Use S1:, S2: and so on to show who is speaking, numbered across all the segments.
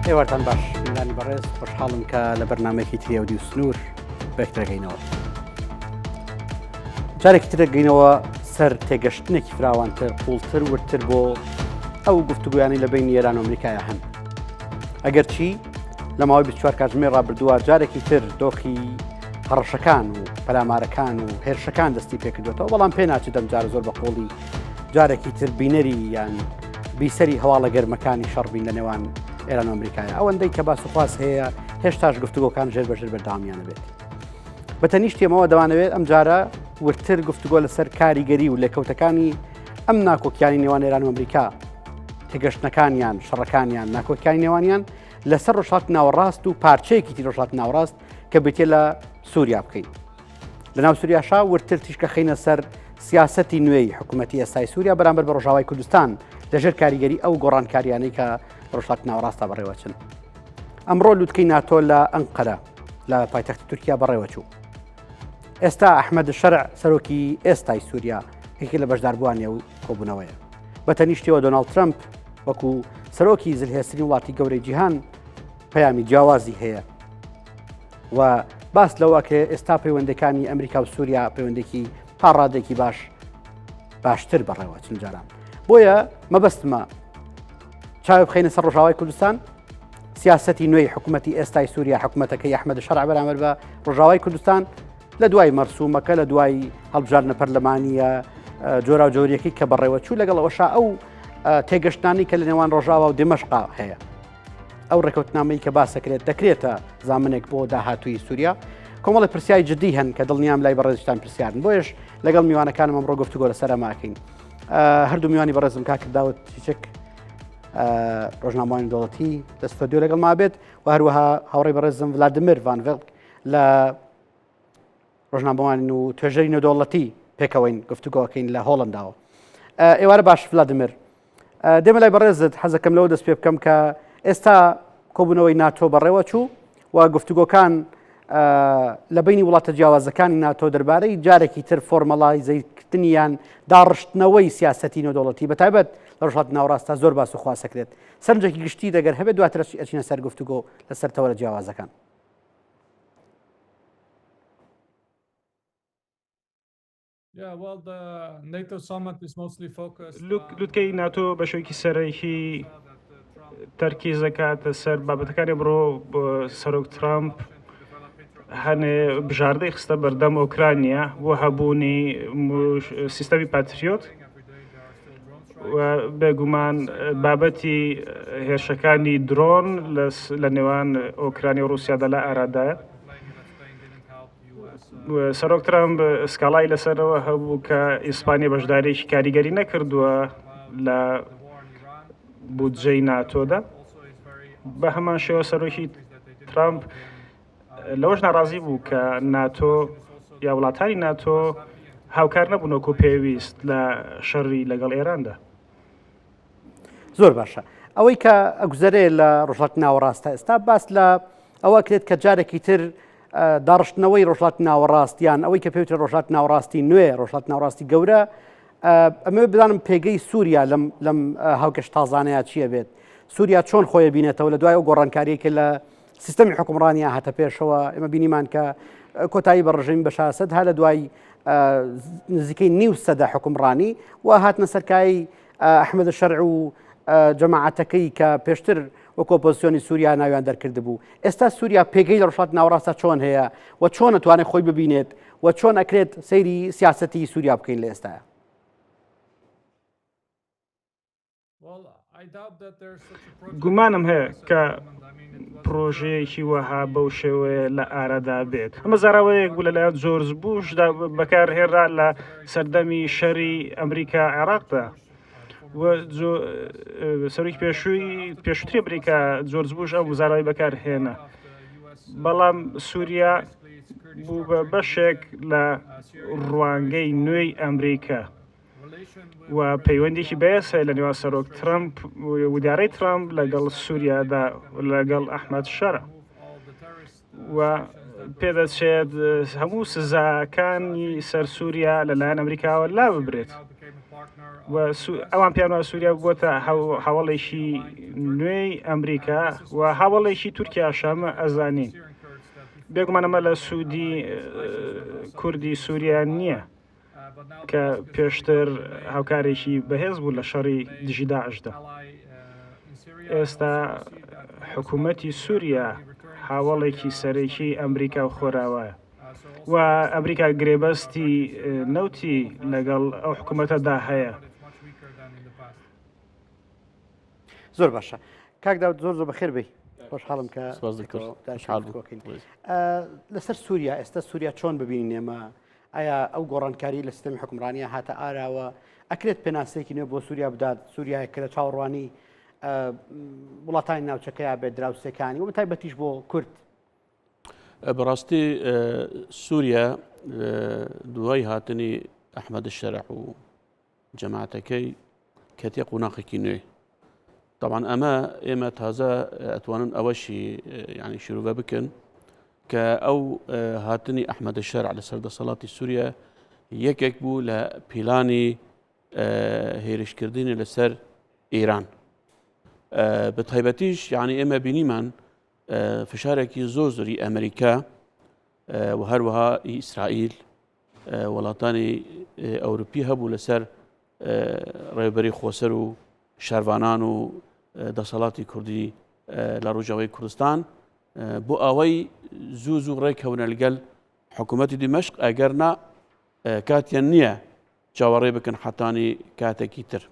S1: ئێوارتان باش بینەرانی بەڕێز خۆشحاڵم کە لە بەرنمەیەکی تری ئەودیو سنوور بەکترەکەینەوە جارێکی ترە گەینەوە سەر تێگەشتنێکی فراوانتر قوڵتر وردتر بۆ ئەو گفتوگویانەی لە بینی ئێران و ئەمریکایە هەن ئەگەرچی لە ماوەی 24 کاتژمێر ڕابردووە جارێکی تر دۆخی هەڕەشەکان و پەلامارەکان و هێرشەکان دەستی پێکردوێتەوە بەڵام پێ ناچێت دەم جارە زۆر بە قۆڵی جارێکی تر بینەری یان بیسەری هەواڵە گەرمەکانی شەڕبین لە نێوان ئێران و ئەمریکایە ئەوەندەی کە باس و خواست هەیە هێشتاش گفتوگۆکان ژێر بەژێر بەرداوامیانە بێت بە تەنیشت ئێمەوە دەوانەوێت ئەم جارە وردتر گفتوگۆ لەسەر کاریگەری و لێکەوتەکانی ئەم ناکۆکیانی نێوان ئێران و ئەمریکا تێگەشتنەکانیان شەڕەکانیان ناکۆکیانی نێوانیان لەسەر ڕۆژهەڵات ناوەڕاست و پارچەیەکی تری ڕۆژهەڵات ناوەڕاست کە بریتیە لە سووریا بکەین لە ناو سووریاشا وردتر تیشکە خینە سەر سیاسەتی نوێی حکوومەتی ئێستای سووریا بەرامبەر بە ڕۆژاوای کوردستان لەژێر کاریگەری ئەو گۆڕانکاریانەی کە ڕۆژهەڵات ناوەڕاستە بەڕێوەچن ئەمڕۆ لوتکەی ناتۆ لە ئەنقەرە لە پایتەختی تورکیا بەڕێوەچوو. ئێستا ئەحمەد شەرع سەرۆکی ئێستای سووریا یەکێک لە بەشداربووانی ئەو کۆبوونەوەیە. بە تەنیشتەوە دۆناڵد ترەمپ وەکو سەرۆکی زلهێزترین وڵاتی گەورەی جیهان پەیامی جیاوازی هەیە و باس لەوە کرێ ئێستا پەیوەندەکانی ئەمریکا و سووریا پەیوەندێکی تا ڕادێکی باش باشتر بەڕێوە چون جاران بۆیە مەبەستمە چاوی بخینە سەر ڕۆژاوای کوردستان سیاسەتی نوێی حکوومەتی ئێستای سووریا حکوومەتەکەی ئەحمەد شەرع بەرامبەر بە ڕۆژاوای کوردستان لە دوای مەرسومەکە لە دوای هەڵبژاردنە پەرلەمانیە جۆرا و جۆریەکەی کە بەڕێوە چوو لەگەڵ ئەوەشا ئەو تێگەشتانی کە لە نێوان ڕۆژاوا و دیمەشقا هەیە ئەو ڕێکەوتنامەی کە باسەکرێت دەکرێتە زامنێک بۆ داهاتووی سووریا کۆمەڵی پرسیاری جدی هەن کە دڵنیام لای بەڕێزتان پرسیارن بۆیش لەگەڵ میوانەکانم ئەمڕۆ گفتوگۆ لەسەر ئەماکەین هەردوو میوانی بەڕێزم کاک داوت چیچک ڕۆژنامەوانی دەوڵەتی لە ستۆدیۆ لەگەڵ ما بێت و هەروەها هاوڕێی بەڕێزم ڤلادیمیر ڤان ڤێلک لە ڕۆژنامەوان و توێژەری نێودەوڵەتی پێکەوەین گفتوگۆکەین لە هۆڵنداوە ئێوارە باش ڤلادیمیر دێمە لای بەڕێزت حەزەکەم لەوە دەست پێ بکەم کە ئێستا کۆبوونەوەی ناتۆ بەڕێوە چوو و گفتوگۆکان لە بینی وڵاتە جیاوازەکانی ناتۆ دەربارەی جارێکی تر فۆرمەڵایزەکردنی یان داڕشتنەوەی سیاسەتی نێودەوڵەتی بە تایبەت لە ڕۆژهەڵاتی ناوەڕاستدا زۆر باس و خواسەکرێت سەرنجێکی گشتی دەگەر هەبێت دواتر ئەچینە سەر گفتوگۆ لەسەر تەوەرە جیاوازەکان.
S2: لوتکەی ناتۆ بە شێوەیەکی سەرەکی تەرکیز دەکاتە سەر بابەتەکانی بڕۆ سەرۆک ترامپ هەنێ بژاردەی خستە بەردەم ئۆکرانیا بۆ هەبوونی سیستەمی پاتریۆت و بێگومان بابەتی هێرشەکانی درۆن لە نێوان ئۆکرانی و رووسیادا لە ئارادایە. سەرۆک ترامپ سکاڵای لەسەرەوە هەبوو کە ئیسپانیا بەشداریی کاریگەری نەکردووە لە بودجەی ناتۆدا بە هەمان شێوە سەرۆکی ترامپ لەوەش ناڕازی بوو کە ناتۆ یا وڵاتانی ناتۆ هاوکار نەبوون وەکو پێویست لە شەڕی لەگەڵ ئێراندا.
S1: زۆر باشە ئەوەی کە ئەگوزەرێ لە ڕۆژهەڵاتی ناوەڕاستە ئێستا باس لە ئەوە کرێت کە جارێکی تر داڕشتنەوەی ڕۆژهەڵاتی ناوەڕاست یان ئەوەی کە پێوترێت ڕۆژهەڵاتی ناوەڕاستی نوێ ڕۆژهەڵاتی ناوەڕاستی گەورە ئەمە بزانم پێگەی سووریا لەم لەم هاوکێش تازانەیە چییە بێت سووریا چۆن خۆی بینێتەوە لە دوای ئەو گۆڕانکاریە کە لە سیستەمی حکومڕانیا هاتە پێشەوە ئێمە بینیمان کە کۆتایی بە ڕژێمی بەشار ئەسەد ها لە دوای نزیکەی نیو سەدە حکومڕانی و هاتنە سەرکایی ئەحمەد شەرع و جەماعەتەکەی کە پێشتر وەکو ئۆپۆزیسیۆنی سووریا ناویان دەرکردبوو ئێستا سووریا پێگەی لە ڕۆژهەڵاتی ناوەڕاستە چۆن هەیە و چۆن ئەتوانێت خۆی ببینێت و چۆن ئەکرێت سەیری سیاسەتی سووریا بکەین لە ئێستایا؟
S2: گومانم هەیە کە پرۆژەیەکی وەها بەو شێوەیە لە ئارادا بێت. ئەمە زاراوەیەک بوو لەلایەن جۆرج بوشدا بەکارهێنرا لە سەردەمی شەری ئەمریکا عێراقدا. و سەرۆکی پێشووی پێشووتری ئەمریکا جۆرج بوش ئەو زاراوەی بەکارهێنا. بەڵام سووریا بوو بە بەشێک لە ڕوانگەی نوێی ئەمریکا. و پەیوەندێکی بەهێز هەیە لە نێوان سەرۆک ترەمپ و ئیدارەی ترەمپ لەگەڵ سووریادا لەگەڵ ئەحمەد شەرع و پێدەچێت هەموو سزاکانی سەر سووریا لەلایەن ئەمریکاوە لا ببرێت و ئەوان پێیان وایە سووریا بووەتە هاوەڵێکی نوێی ئەمریکا و هاوڵێکی تورکیاشە ئەمە ئەزانین. بێگومان ئەمە لە سوودی کوردی سووریا نییە کە پێشتر هاوکارێکی بەهێز بوو لە شەڕی دژی داعشدا. ئێستا حکوومەتی سووریا هاوەڵێکی سەرەکی ئەمریکا و خۆراوایە و ئەمریکا گرێبەستی نەوتی لەگەڵ ئەو حکوومەتەدا هەیە.
S1: زۆر باشە کاک داود زۆر زۆر بەخێر بی خۆشحاڵم کە لەسەر سووریا ئێستا سووریا چۆن ببینین ئێمە ئایا ئەو گۆڕانکاری لە سیستەمی حکومڕانیە هاتە ئاراوە ئەکرێت پێناسەیەکی نوێ بۆ سووریا بدات سووریای کە لە چاوەڕوانی وڵاتانی ناوچەکەیا بێت دراوسێکانی و بەتایبەتیش بۆ کورد
S3: بەڕاستی سووریا دوای هاتنی ئەحمەد شەرع و جەماعەتەکەی کەتیە قوناخێکی نوێ طبعا ئەمە ئێمە تازە ئەتوانن ئەوەشی ینی شروبە بکەن کە ئەو هاتنی ئەحمەدە شەرع لەسەر دەسەڵاتی سووریا یەکێک بوو لە پیلانی هێرشکردنی لەسەر ئێران بە تایبەتیش یعنی ئێمە بینیمان فشارێکی زۆر زۆری ئەمریکا و هەروەها ئیسرائیل وڵاتانی ئەوروپی هەبوو لەسەر ڕێبەری خۆسەر و شارڤانان و دەسەڵاتی کوردی لە ڕۆژاوای کوردستان بۆ ئەوەی زوو زوو ڕێکەونە لەگەل حکوومەتی دیمەشق ئەگەر نا کاتیان نییە چاوەڕێ بکەن حتانی کاتێکی تر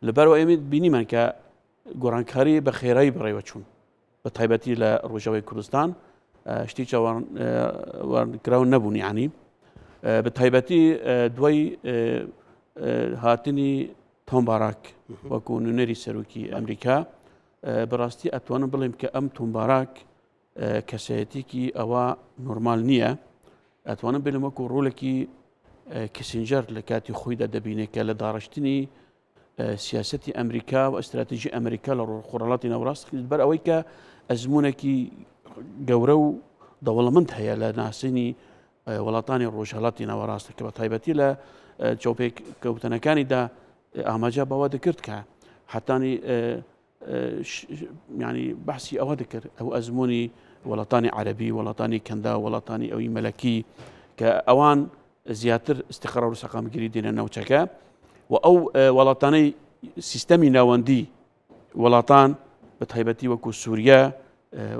S3: لەبەرەوە ئێمە بینیمان کە گۆڕانکاری بە خێرایی بەڕێوە چوون بە تایبەتی لە ڕۆژاوای کوردستان شتی چاوەڕوانکراو نەبوون یعنی بە تایبەتی دوای هاتنی تۆم باراک وەکو نوێنەری سەرۆکی ئەمریکا بەڕاستی ئەتوانم بڵێم کە ئەم تۆم باراک کەسایەتێکی ئەوە نۆرمال نییە ئەتوانم بڵێم وەکو ڕۆلێکی کیسنجەر لە کاتی خۆیدا دەبینێت کە لە داڕشتنی سیاسەتی ئەمریکا و ئەستراتیژی ئەمریکا لە خۆرهەڵاتی ناوەڕاست بەر ئەوەی کە ئەزمونێکی گەورە و دەوڵەمەند هەیە لە ناسینی وڵاتانی ڕۆژهەڵاتی ناوەڕاستە کە بە تایبەتی لە چاوپێک کەوتنەکانیدا ئاماژە بەوە دەکرد کە حتانی ینی بەحسی ئەوە دەکرد ئەو ئەزمموی وڵاتانی عەربی وڵاتانی کەندا وڵاتانی ئەوی مەلەکی کە ئەوان زیاتر استقرار و سەقامگیری دێنە ناوچەکە و ئەو وڵاتانەی سیستەمی ناوەندی وڵاتان بە تایبەتی وەکو سووریا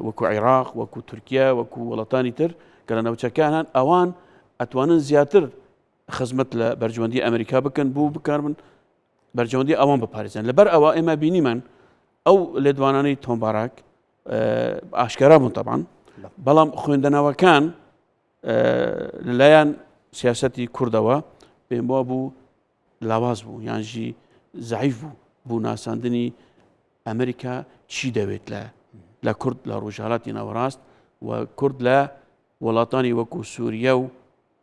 S3: وەکو عێراق وەکو تورکیا وەکو وڵاتانی تر کە لە ناوچەکانان ئەوان ئەتوانن زیاتر خزمەت لە بەرژەوەندی ئەمریکا بکەن بوو بکاربن بەرژەوەندی ئەوان بپارێزن لەبەر ئەوە ئێمە بینیمان ئەو لێدوانانەی تۆم باراک ئاشکرا بوون تەبان بەڵام خوێندنەوەکان لەلایەن سیاستی کوردەوە پێم وا بوو لاواز بوو یانژی زعیف بوو بوو ناساندنی ئەمریکا چی دەوێت لە لە کورد لە ڕۆژهڵاتی ناوەڕاست و کورد لە وڵاتانی وەکو سووریە و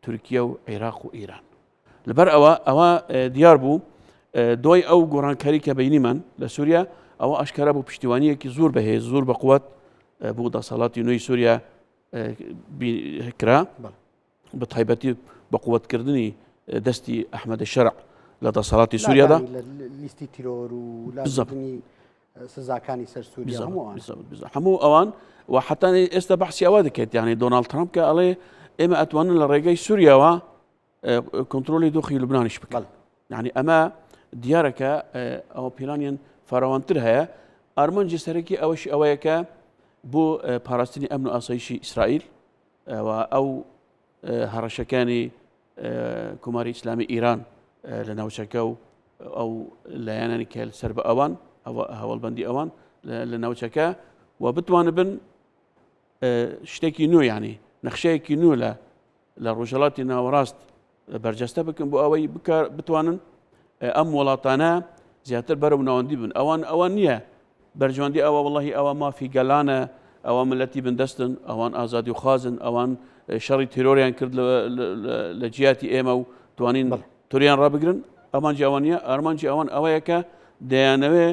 S3: تورکیا و عێراق و ئیران لەبەر ئەوە ئەوە دیار بوو دوای ئەو گۆڕانکاری کە بینیمان لە سووریا ئەوە ئاشکرا بوو پشتیوانیەکی زۆر بەهێز زۆر بەقوت بۆ دەسەڵاتی نوێی سووریا کرا بە تایبەتی بە قوتکردنی دەستی ئەحمەدە شەرع لە دەسەڵاتی سووریادا
S1: لیستی تیرۆر و لابردنی سزاکانی سەر سووریا
S3: هەموو ئەوان و حتا ئێستا بەحسی ئەوە دەکرێت یعنی دۆناڵد ترامپ کە ئەڵێ ئێمە ئەتوانن لە ڕێگەی سووریاوە کۆنتترۆلی دۆخی لوبنانیش بکەن یعنی ئەمە دیارە کە ئەوە پیلانیان فراوانتر هەیە ئارمانجی سەرەکی ئەوەشی ئەوەیە کە بۆ پاراستنی ئەمن و ئاسایشی ئیسرائیل و ئەو هەڕەشەکانی کۆماری ئیسلامی ئیران لە ناوچەکە و ئەو لایەنانی کە سەر بە ئەوان هەوڵبندی ئەوان لە ناوچەکە و بتوانبن بن شتێکی نوێ ینی نەخشەیەکی نوێ لە لە ڕۆژهەڵاتی ناوەڕاست بەرجەستە بکەن بۆ ئەوەی بکار بتوانن ئەم وڵاتانە زیاتر بەرەو ناوەندی بن ئەوان ئەوان نییە بەرژەوەندی ئەوە وڵی ئەوە مافی گەلانە ئەوە ملەتی بندەستن ئەوان ئازادی و خوازن ئەوان شەڕی تیرۆریان کرد لە جیاتی ئێمە و توانین توریان ڕابگرن ئەمانجی ئەوان نیە ئارمانجی ئەوان ئەوەیە کە دەیانەوێ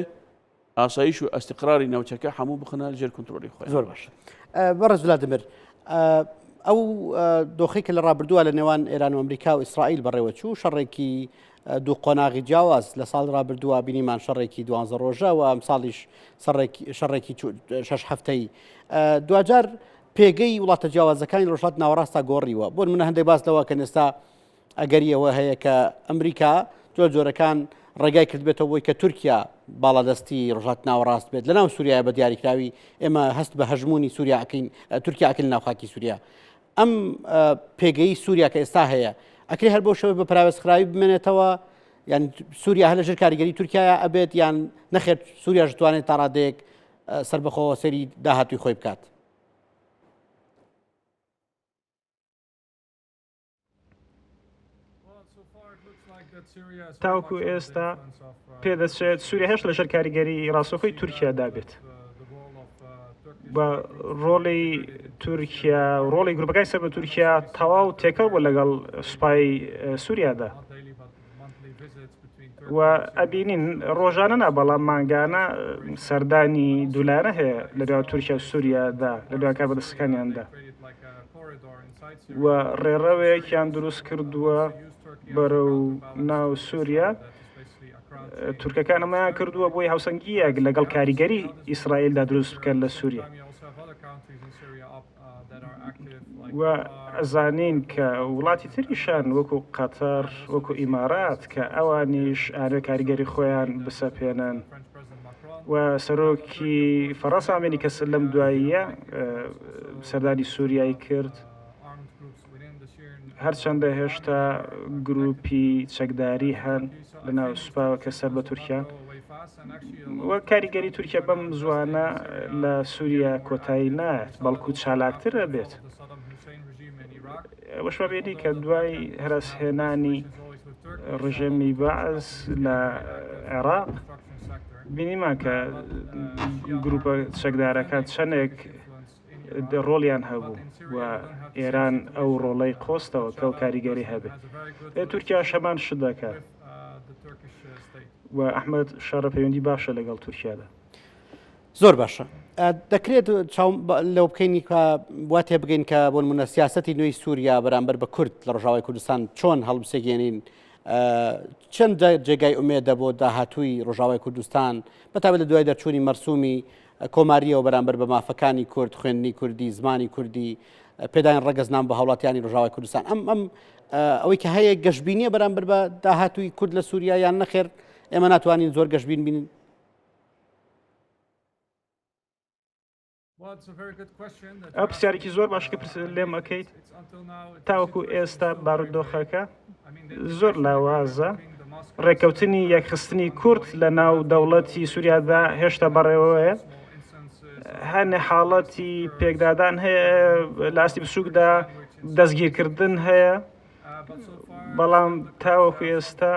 S3: ئاسایش و ئەستقراری ناوچەکە هەموو بخەنە ژێر کۆنترۆلی خۆیان.
S1: زۆر باشە بەڕێز ولادمیر ئەو دۆخی کە لە ڕابردووە لە نێوان ئێران و ئەمریکا و ئیسرائیل بەڕێوە چوو شەڕێکی دوو قۆناغی جیاواز لە ساڵ ڕابردووە بینیمان شەڕێکی دوانزە ڕۆژە و ئەم ساڵیش شەڕێکی شەش هەفتەی دواجار پێگەی وڵاتە جیاوازەکانی ڕۆژهەڵات ناوەڕاستا گۆڕیوە بۆ منە هەندێک باس لەوە کە ئێستا ئەگەری ئەوە هەیە کە ئەمریکا جۆر جۆرەکان ڕێگای کردبێتەوە بۆی کە تورکیا باڵادەستی ڕۆژهەڵات ناوەڕاست بێت لەناو سووریای بە دیاریکراوی ئێمە هەست بە هەژمونی سووریا ئەکەین تورکیا ئەکەین ناو خاکی سووریا ئەم پێگەی سووریا کە ئێستا هەیە ئەکرێ هەر بۆ شەوە بە پراوێزخراوی بمێنێتەوە یان سووریا هەر لەژێر کاریگەری تورکیا ئەبێت یان نەخێت سووریاش توانێت تا ڕادەیەک سربەخۆوە سەری داهاتوی خۆی بکات.
S2: تاوەکو ئێستا پێدەچێت سووریا هێشتا لەژێر کاریگەری ڕاستەوخۆی تورکیادا بێت. بە ڕۆڵی تورکیا و ڕۆڵی گروپەکانی سەر بە تورکیا تەواو تێکەڵ بوو لەگەڵ سوپای سووریادا. و ئەبینین ڕۆژانە نا بەڵام مانگانە سەردانی دوولایەنە هەیە لە نێوان تورکیا و سووریادا لە نێوان کاربەدەستەکانیاندا و ڕێڕەوێکیان دروست کردووە بەرەو ناو سووریا تورکەکان ئەمەیان کردووە بۆی هاوسەنگییەک لەگەڵ کاریگەری ئیسرائیلدا دروست بکەن لە سووریا. و ئەزانین کە وڵاتی تریشان وەکو قەتەر وەکو ئیمارات کە ئەوانیش ئارێ کاریگەری خۆیان بسەپێنن و سەرۆکی فەڕەنسا ئەمێنی کەس لەم دواییە سەردانی سووریای کرد هەرچەندە هێشتا گروپی چەکداری هەن لە ناو سوپاوە کە سەر بە تورکیان و کاریگەری تورکیا بەم زوانە لە سووریا کۆتایی نایەت بەڵکو چالاکتر ئەبێت. ئەوەش بینی کە دوای هەرەسهێنانی ڕژێمی بەعس لە عێراق بینیمان کە گروپە چەکدارەکان چەندێک ڕۆڵیان هەبوو و ئێران ئەو ڕۆڵەی قۆستەوە کە ئەو کاریگەری هەبێت. تورکیاش هەمان شت دەکات و ئەحمەد شەڕە پەیوەندی باشە لەگەڵ تورکیادا.
S1: زۆر باشە دەکرێت چاو لەو بکەین کە وا تێبگەین کە بۆ نمونە سیاستی نوێی سووریا بەرامبەر بە کورد لە ڕۆژاوای کوردستان چۆن هەڵبسێگێنین چەند جێگای ئومێدە بۆ داهاتووی ڕۆژاوای کوردستان بەتابەت لە دوای دەرچوونی مەرسومی کۆمارییەوە بەرامبەر بە مافەکانی کورد، خوێندنی کوردی، زمانی کوردی، پێدانی ڕەگەزنامە بە هاوڵاتیانی ڕۆژاوای کوردستان. ئەم ئەم ئەوەی کە هەیە گەشبینیە بەرامبەر بە داهاتووی کورد لە سووریا یان نەخێر ئێمە ناتوانین زۆر گەشبین بین.
S2: ئەو پرسیارێکی زۆر باشە کە پرس لێم ئەکەیت تاوەکو ئێستا بارودۆخەکە زۆر لاوازە ڕێککەوتنی یەکخستنی کورد لە ناو دەوڵەتی سووریادا هێشتا بەڕێوەیە هەنێ حاڵەتی پێکدادان هەیە لە ئاستی بچووکدا دەستگیرکردن هەیە بەڵام تاوەکو ئێستا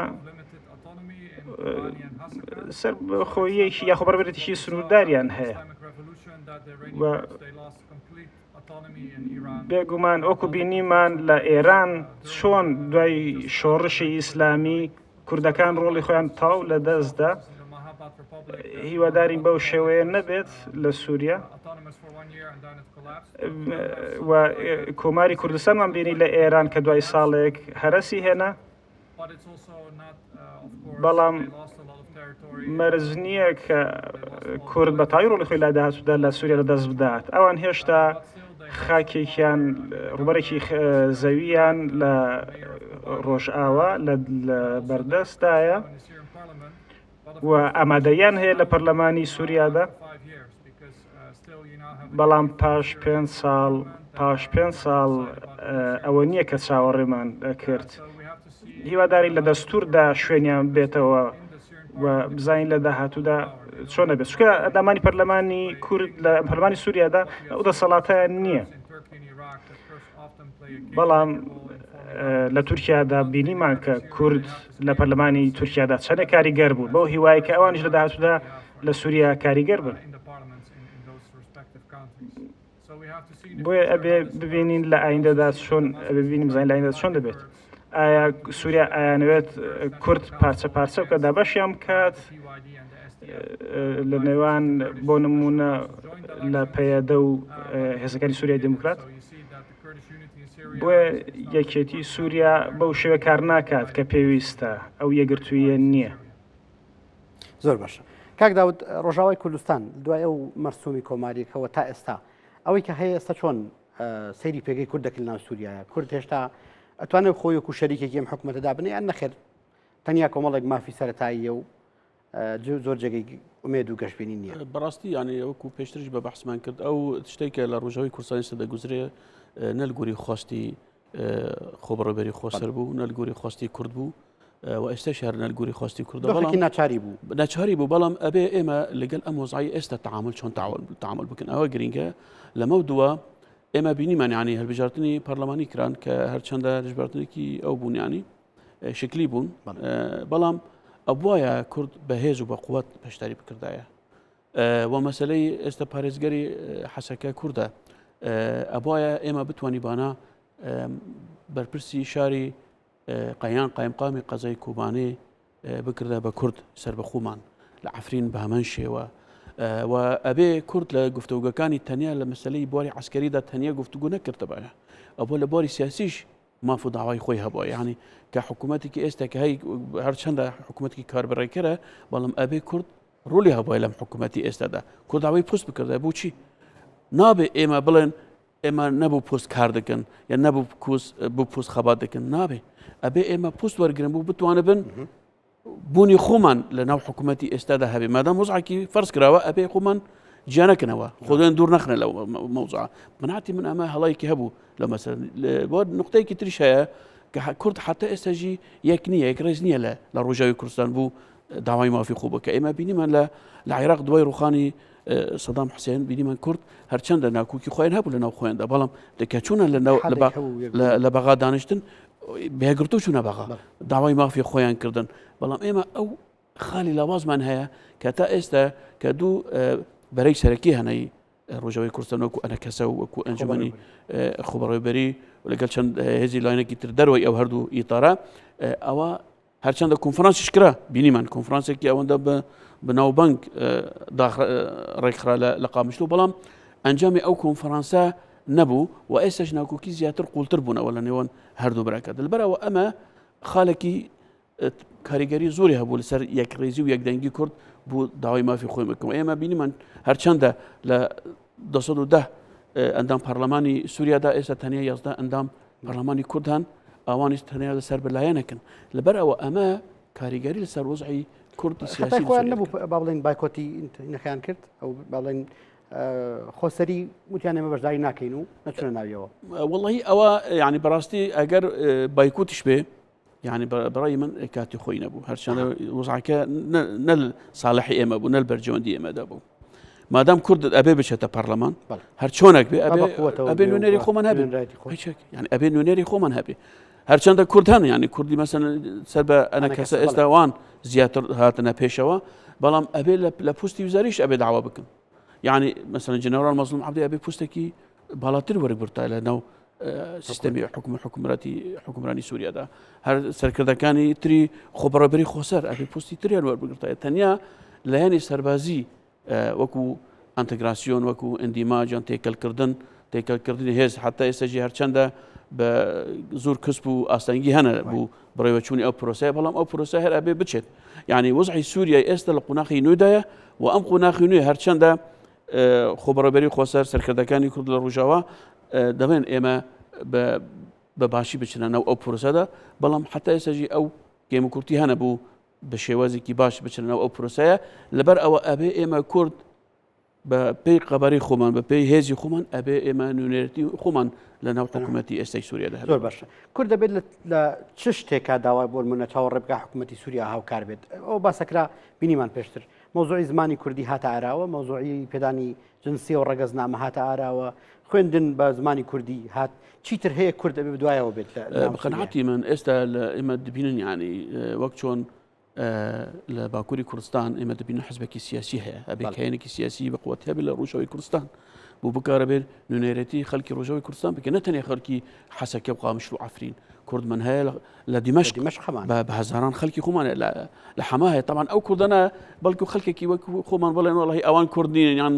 S2: سەر خۆیەکی یاخۆ بەڕێوەبەرێتیی سنوورداریان هەیە و بێگومان وەکو بینیمان لە ئێران چۆن دوای شۆڕشی ئیسلامی کوردەکان ڕۆڵی خۆیان تاو لە دەستدا هیوادارین بەو شێوەیە نەبێت لە سووریا و کۆماری کوردستانمان بینی لە ئێران کە دوای ساڵێک هەرەسی هێنا بەڵام مەرج نییە کە کورد بە تای ڕۆڵی خۆی لە داهاتوودا لە سووریا لە دەست بدات ئەوان هێشتا خاکێکیان ڕووبەرێکی زەویان لە ڕۆژئاوا لە بەردەستدایە و ئامادەیان هەیە لە پەرلەمانی سووریادا بەڵام پاش پێ ساڵ پاش پێ ساڵ ئەوە نییە کە چاوەڕێمان کرد هیواداری لە دەستوردا شوێنیان بێتەوە و بزانین لە داهاتوودا چۆن دەبێت چونکە ئەندامانی پەرلەمانی کورد لە پەرلەمانی سووریادا ئەو دەسەڵاتیان نییە بەڵام لە تورکیادا بینیمان کە کورد لە پەرلەمانی تورکیادا چەندێک کاریگەر بوو بەو هیوای کە ئەوانیش لە داهاتوودا لە سووریا کاریگەر بن. بۆیە ئەبێ ببینین لە ئایندەدا چۆن ئەبێ ببینین بزانین لە ئایندەدا چۆن دەبێت ئایا سووریا ئایانەوێت کورد پارچە پارچە بکات دابەشیان بکات لە نێوان بۆ نمونە لە پەیەدە و هێزەکانی سووریای دیموکرات. بۆیە یەکێتی سووریا بەو شێوە کار ناکات کە پێویستە، ئەو یەکگرتووییە نییە.
S1: زۆر باشە کاک داود، ڕۆژاوای کوردستان دوای ئەو مەرسومی کۆماریەکەوە تا ئێستا ئەوەی کە هەیە ئێستا چۆن سەیری پێگەی کورد دەکرد ناو سووریایە؟ کورد هێشتا ئەتوانێت خۆی وەکو شەریکێکی ئەم حکوومەتە دابنێ یان نەخێر تەنیا کۆمەڵێک مافی سەتاییە و زۆر جێگەی ئومێد و گەشببینی نییە؟
S3: بەڕاستی یانە وەکو پێشترش بە بەحسمان کرد ئەو شتێک کە لە ڕژەوەی کوردستانی سەر دەگوزرێ نەلگوری خواستی خۆبەڕێبەری خۆسەر بوو نەلگوری خواستی کورد بوو و ئێستاش هەر نەلگوری خواستی کوردە
S1: بەڵام ناچاری بوو
S3: ناچاری بوو بەڵام ئەبێ ئێمە لەگەڵ ئەم وەزعی ئێستا تعامل چۆن تعامل بکەن ئەوە گرنگە لەمە دووە ئێمە بینیمان ینی هەلبژارتنی پەرلەمانی کران کە هەرچەندە هەلبژاردنێکی ئەو بوونیانی شکلی بوون بەڵام ئەبواە کورد بەهێز و بە قوت بەشداری بکردایە و مەسلەی ئێستا پارێزگەری حەسەکە کوردە ئەبواە ئێمە بتوانانی بانا بەرپرسی شاری قەیان قایمقامی قەزای کوبانێ بکردە بە کورد سەربەخۆمان لە عفرین بە هەمان شێوە و ئەبێ کورد لە گفتوگەکانی تەنیا لە مەسلەی بواری عسکەریدا تەنیا گفتوگو نەکردبایە ئەوە لە بواری سیاسیش ماف و داوای خۆی هەبووە یعنی کە حکوومەتێکی ئێستا کە هەی هەرچەندە حکوومەتێکی کاربڕێکەرە بەڵام ئەبێ کورد ڕۆلی هەبووە لەم حکوومەتی ئێستادا کورد داوای پوست بکردای بۆچی نابێ ئێمە بڵێن ئێمە نەبوو پۆست کار دەکەن یان نەبوو کوس بۆ پۆست خەبات دەکەن نابێ ئەبێ ئێمە پۆست وەرگن بوو بتوانە بن بوونی خۆمان لە ناو حکوومەتی ئێستادا هەبێ مادام وەزعکی فەرز کراوە ئەبێ خۆمان جیانەکەنەوە خۆیان دوور نەخنە لە مەوزع مناتی من ئەمە هەڵایکی هەبوو لە مەسەر بۆ نقطەیەکی تریش هەیە کە کورد حتا ئێستاژی یەک نییە یەک ڕێز نییە لە لە ڕۆژاوی کوردستان بوو داوای مافی خۆ بکە ئێمە بینیمان لە لە عێراق دوای ڕوخانی سەدام حوسێن بینیمان کورد هەرچەندە ناکۆکی خۆیان هەبوو لە ناو خۆیاندا بەڵام دەکە چوونە لە ناو لە بەغا دانیشتن بێگرتو چوونە بەغا داوای مافی خۆیان کردن بەڵام ئێمە ئەو خالی لاوازمان هەیە کە تا ئێستا کە دوو بەرەی سەرەکی هەنەی ڕۆژەوەی کوردستان وەکو ئەنەکەسە و وەکو ئەنجومەنی خۆبەڕێوبەری لەگەڵ چەند هێزی لاینێکی تر دەرەوەی ئەو هەردوو ئیتارە ئەوە هەرچەندە کۆنفرانسیش کرا بینیمان کۆنفرانسێکی ئەوەندە بە بەناوبانگ ڕێکخرا لە قامشلو بەڵام ئەنجامی ئەو کۆنفرانسە نەبوو و ئێستاش ناکۆکی زیاتر قوڵتر بوونەوە لە نێوان هەردوو براکە دلبەرەوە ئەمە خاڵێکی کاریگەری زۆری هەبوو لەسەر یەکڕیزی و یەکدەنگی کورد بۆ داوای مافی خۆی بکەم ئێمە بینیمان هەرچەندە لە 210 ئەندام پەرلەمانی سووریادا ئێستا تەنیا 11 ئەندام پەرلەمانی کورد هەن ئەوانیش تەنیا لەسەر بەلایەنێکن لەبەر ئەوە ئەمە کاریگەری لەسەر وەزعی کورد
S1: سیاسی خۆیان نەبوو با بڵێن بایکۆتی نەخیان کرد ئەو با بڵێن خۆسەری وتیان ئێمە بەشداری ناکەین و نەچونە ناویەوە.
S3: وەڵی ئەوە یعنی بەڕاستی ئەگەر بایکۆتیش بێ یعنی بەڕای من کاتی خۆی نەبوو هەرچەندە وەزعەکە نە ساڵحی ئێمە بوو نە بەرژەوەندی ئێمەدا بوو مادام کورد ئەبێ بچێتە پەرلەمان هەر چۆنێک بێ ئەبێ نوێنەری خۆمان هەبێ یعنی ئەبێ نوێنەری خۆمان هەبێ هەرچەندە کورد هەن ینی کوردی مەسەن سەر بە ئەنە کەسە ئێستا وان زیاتر هاتنە پێشەوە بەڵام ئەبێ لە پوستی وزاریش ئەبێ داوا بکەن یعنی مەسەن جنرال مەزلوم عبدی ئەبێ پوستێکی باڵاتر وەرگرتا لە ناو سیستەمی حکوم حکومراتی حکومرانی سووریادا هەر سەرکردەکانی تری خۆبەڕێبەری خۆسەر ئەبێ پوستی تریان وەربگرتایە تەنیا لایەنی سەربازی وەکو ئەنتگراسیۆن وەکو ئەندیماجان تێکەلکردن تێکەلکردنی هێز حتا ئێستاژی هەرچەندە بە زۆر کەسب و ئاستەنگی هەنە بوو بڕێوەچوونی ئەو پرۆسەیە بەڵام ئەو پرۆسە هەر ئەبێ بچێت یعنی وەزعی سووریای ئێستا لە قوناخی نوێدایە و ئەم قوناخی نوێ هەرچەندە خۆبەڕێبەری خۆسەر سەرکردەکانی کورد لە ڕژاوا دەڵێن ئێمە بە باشی بچنە ناو ئەو پرۆسەدا بەڵام حتا ئێستاژی ئەو گەیم و کورتی هەنە بوو بە شێوازێکی باش بچنە ناو ئەو پرۆسەیە لەبەر ئەوە ئەبێ ئێمە کورد بە پێی قەبارەی خۆمان بە پێی هێزی خۆمان ئەبێ ئێمە نوێنەرەتی خۆمان لە ناو حکوومەتی ئێستای سووریادا
S1: هەبێت. زۆر باشە کورد دەبێت لە چ شتێکا داوای بۆ نمونە چاوەڕێ بکا حکوومەتی سووریا هاوکار بێت ئەو باسەکرا بینیمان پێشتر مەوزوعی زمانی کوردی هاتە ئاراوە مەوزوعی پێدانی جنسی و ڕەگەزنامە هاتە ئاراوە خوێندن بە زمانی کوردی هات چیتر هەیە کورد ئەبێ بدوایەوە بێت
S3: لە قەناعەتی من ئێستا لە ئێمە دەبینن یعنی وەک چۆن لە باکووری کوردستان ئێمە دەبینن حزبێکی سیاسی هەیە ئەبێ کایەنێکی سیاسی بە قوت هەبێت لە ڕووشەوەی کوردستان بۆ بکارە بێت نوێنەرەتی خەڵکی ڕۆژەوەی کوردستان بکە نەتەنێ خەڵکی حەسەکە و قامشل و عفرین کورد من هەیە لە دیمەشق بە هەزاران خەڵکی خۆمان لە حەما هەیە تەمان ئەو کوردەنە بەڵکو خەڵکێکی وەک خۆمان بڵێن وڵی ئەوان کورد نین یان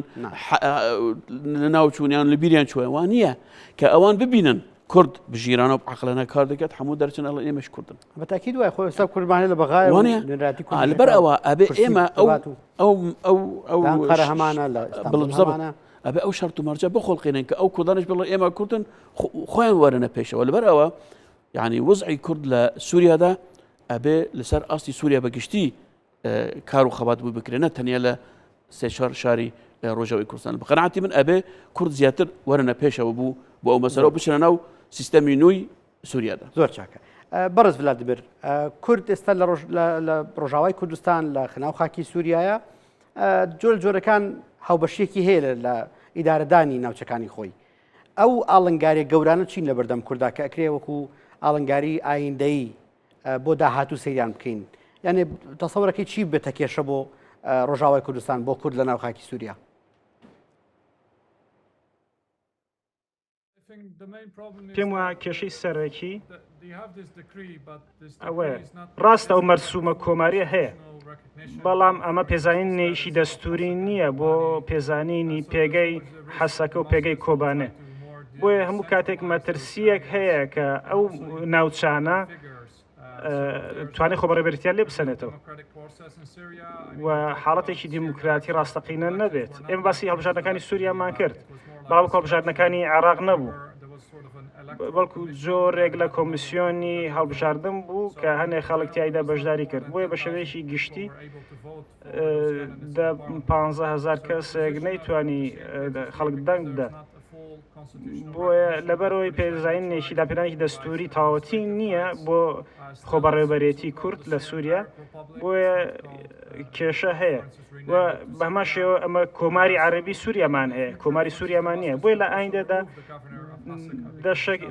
S3: لە ناوچوون یان لە بیریان چوە وان نییە کە ئەوان ببینن. کورد بژیرانە و عقلانە کار دەکات هەموو دەرچن ئەڵێن ئێمەش کوردن.
S1: بە تاکید وایە خۆ ئێستا کوردمانە لە بەغایە و
S3: وانە
S1: نوێنەرایەتی کوردیش
S3: لەبەر
S1: دەکات
S3: ئەوە ئەبێ
S1: کورسی
S3: ئێمە ئەو
S1: دەبات و
S3: ئەو ئەو ئەو
S1: لە ئەنقەرە هەمانە لە
S3: بڵ
S1: ئیستانبوڵ
S3: بزەبت
S1: هەمانە.
S3: ئەبێ ئەو شەرت و مەرجە بخوڵقێنن کە ئەو کوردانش بڵێن ئێمە کوردن خۆیان وەرنە پێشەوە. لەبەر ئەوە یعنی وەزعی کورد لە سووریادا ئەبێ لەسەر ئاستی سووریا بەگشتی کار و خەبات بوو بکرێت نە تەنیا لە سێ چوار شاری ڕۆژەوەی کوردستان. بە قەناعەتی من ئەبێ کورد زیاتر وەرنە پێشەوە بوو بۆ ئەو مەسەلە و بچنە ناو سیستەمی نوێی سووریادا.
S1: زۆر چاکە بەڕێز ڤلادیمیر، کورد ئێستا لە ڕۆژاوای کوردستان لە خناو خاکی سووریایە، جۆر جۆرەکان هاوبەشیەکی هەیە لە ئیدارەدانی ناوچەکانی خۆی. ئەو ئاڵنگاریە گەورانە چین لە بەردەم کوردا کە ئەکرێ وەکو ئاڵنگاری ئایندەیی بۆ داهاتوو سەیریان بکەین؟ یانێ تەسەورەکەی چی بێتە کێشە بۆ ڕۆژاوای کوردستان بۆ کورد لە ناو خاکی سووریا؟
S2: پێم وایە کێشەی سەرەکی ئەوەیە ڕاستە ئەو مەرسومە کۆماریە هەیە، بەڵام ئەمە پێزانینێکی دەستوری نییە بۆ پێزانینی پێگەی حەسەکە و پێگەی کۆبانێ. بۆیە هەموو کاتێک مەترسیەک هەیە کە ئەو ناوچانە توانای خۆبەڕێوەبەرێتیان لێ بسەنێتەوە و حاڵەتێکی دیموکراتی ڕاستەقینە نەبێت. ئێمە باسی هەڵبژاردنەکانی سووریامان کرد، بەڵام وەکو هەڵبژاردنەکانی عێراق نەبوو، بەڵکو جۆرێک لە کۆمیسیۆنی هەڵبژاردن بوو کە هەنێک خەڵک تیایدا بەشداری کرد. بۆیە بە شێوەیەکی گشتی دە 15 هەزار کەسێک نەیتوانی خەڵک دەنگ بدات. بۆیە لەبەرەوەی پێزانینێکی داپێدانێکی دەستوری تەواوەتی نییە بۆ خۆبەڕێوەبەرێتی کورد لە سووریا، بۆیە کێشە هەیە و بەهەمان شێوە ئەمە کۆماری عەربی سووریامان هەیە، کۆماری سووریامان نییە. بۆیە لە ئایندەدا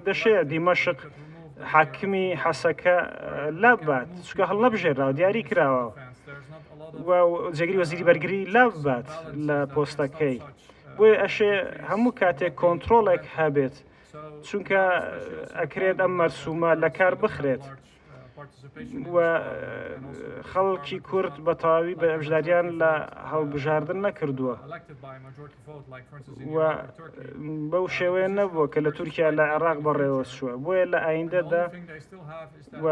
S2: دەشێ دیمەشق حاکمی حەسەکە لاببات، چونکە هەڵنەبژێراوە، دیاری کراوە و جێگری وەزیری بەرگری لاببات لە پۆستەکەی. بۆیە ئەشێ هەموو کاتێک کۆنترۆڵێک هەبێت، چونکە ئەکرێت ئەم مەرسومە لەکار بخرێت و خەڵکی کورد بە تەواوی بەشداریان لە هەڵبژاردن نەکردووە و بەو شێوەیە نەبووە کە لە تورکیا لە عێراق بەڕێوە چووە. بۆیە لە ئایندەدا و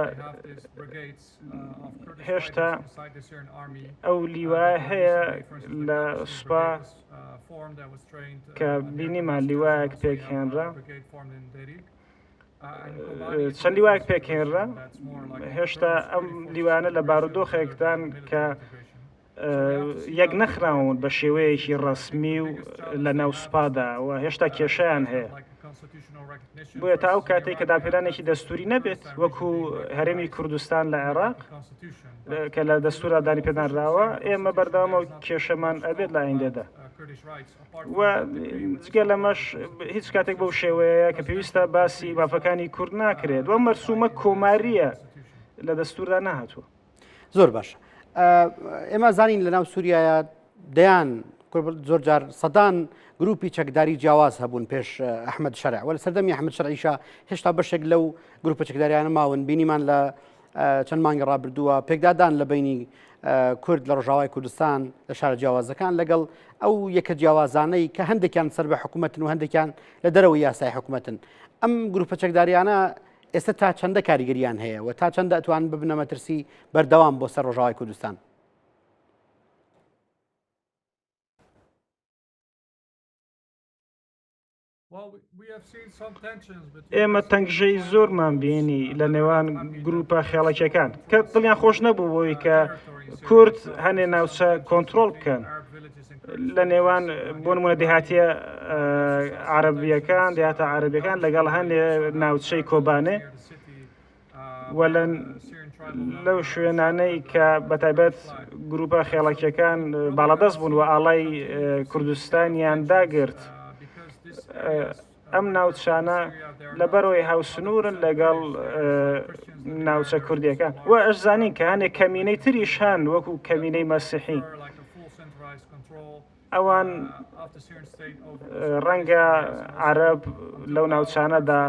S2: هێشتا ئەو لیوایە هەیە لە سوپا کە بینیمان لیوایەک پێکهێنرا، چەند لیوایەک پێکهێنرا. هێشتا ئەم لیوانە لە بارودۆخێکدان کە یەک نەخراون بە شێوەیەکی ڕەسمی و لە ناو سوپادا و هێشتا کێشیان هەیە. بۆیە تا ئەو کاتێک کە داپێرانێکی دەستوری نەبێت وەکو هەرێمی کوردستان لە عێراق کە لە دەستورا دانی پێدانراوە، ئێمە بەردەوامە و کێشەمان ئەبێت لە ئایندەدا. و جگە لەمەش هیچ کاتێک بەو شێوەیە کە پێویستە باسی مافەکانی کورد ناکرێت و مەرسومە کۆماریە لە دەستوردا نەهاتووە.
S1: زۆر باشە. ئێمە زانین لە ناو سووریایە دەیان زۆر جار سەدان گروپی چەکداری جیاواز هەبوون پێش ئەحمد شەرع وە لە سەردەمی ئەحمد شەرعیشا هێشتا بەشێک لەو گروپە چەکداریانە ماون. بینیمان لە چەند مانگی ڕابردووە پێکدادان لە بینی کورد لە ڕۆژاوای کوردستان لە شارە جیاوازەکان لەگەڵ ئەو یەکە جیاوازانەی کە هەندێکیان سەر بە حکوومەتن و هەندێکیان لە دەرەوەی یاسای حکوومەتن. ئەم گروپە چەکداریانە ئێستا تا چەندە کاریگەریان هەیە و تا چەندە ئەتوان ببنە مەترسی بەردەوام بۆ سەر ڕۆژاوای کوردستان؟
S2: ئێمە تەنگژەی زۆرمان بینی لە نێوان گروپە خێڵەکیەکان کە دڵیان خۆش نەبوو بۆی کە کورد هەنێ ناوچە کۆنتترۆل بکەن لە نێوان بۆ نمونە دێهاتیە عربیەکان، دێهاتە عربیەکان لەگەڵ هەندێ ناوچەی کۆبانێ و لە لەو شوێنانەی کە بەتایبەت گروپە خێڵەکیەکان باڵادەست بوون و ئاڵای کوردستانیان داگرت. ئەم ناوچانە لەبەرەوەی هاوسنوورن لەگەڵ ناوچە کوردیەکان و ئەشزانین کە هەنێک کەمینەی تریش هەن وەکو کەمینەی مەسیحی. ئەوان ڕەنگە عەرەب لەو ناوچانەدا